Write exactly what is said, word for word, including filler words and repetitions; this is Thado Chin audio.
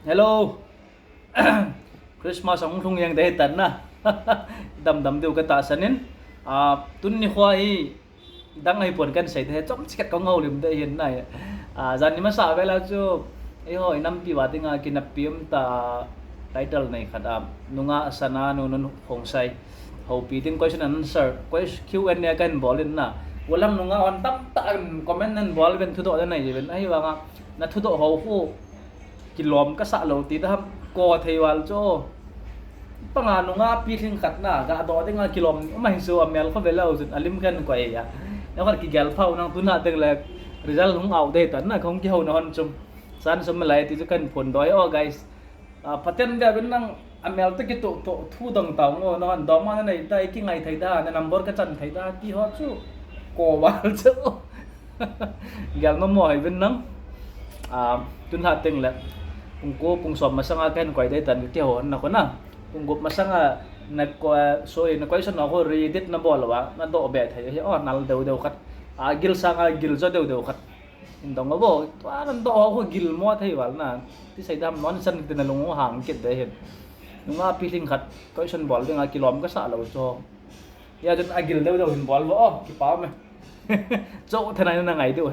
Hello. Christmas ahung lhung jeng dei tan na. Damdam diu katahsan in. Ah, tuni nikho hi dang ahipon kahin sei ding, chomcha khat kahung houlim ding ahin na. Ah, jan ni masa vel a chu eiho inampi uva dinga kineppi umtah title nei khat a, Nungah Sana Nu Nunung Khongsai houpi ding question and answer, ques-, Q and A kahin bol in na. Gollhang nungah hon tamtah in comment nahin bol uvin, thudoh nanei uvin. Ahivanga nathudoh ho khu kilom kasah lou ti dam, ko thei val chu. Panga nungah pilhing khat na, gadoh dinga kilom um ahi chu, amel khovel a um chun alim kahin koi a. Nikhat kigel phau nang, tun a teng le result hung out dei tan na, kahung kihouna hon chu. Chance um lai ti chu kahin phondoh ahi o guys. Ah, Pathen vea uvin nang, amel toh kitoh toh thu dang tao ngo, nahon dom a nanei tai, kingai thei da, na number kachan thei da ti ho chu ko val chu. Gel mamo hih uvin nang. Ah, tun lha teng le pung ko pung som masanga kahin koi dei tan, kihou na ko na. Pung gup masanga na ko, sorry, na question ho khu re-edit nabol uva nadoh be thei hi, o, nal deu deu khat. Agil sanga gil jo deu deu khat. Hin dong uvo, tua nadoh ho khu gilmo thei val na. Ti sei dam, non san ti nalung u hang kit dei hin. Nungah pilhing khat question bol dinga kilom kasah lou chu. Hijeh chun agil deu deu hin bol uvo, o, kipa ume. Chou thanai na ngai diu.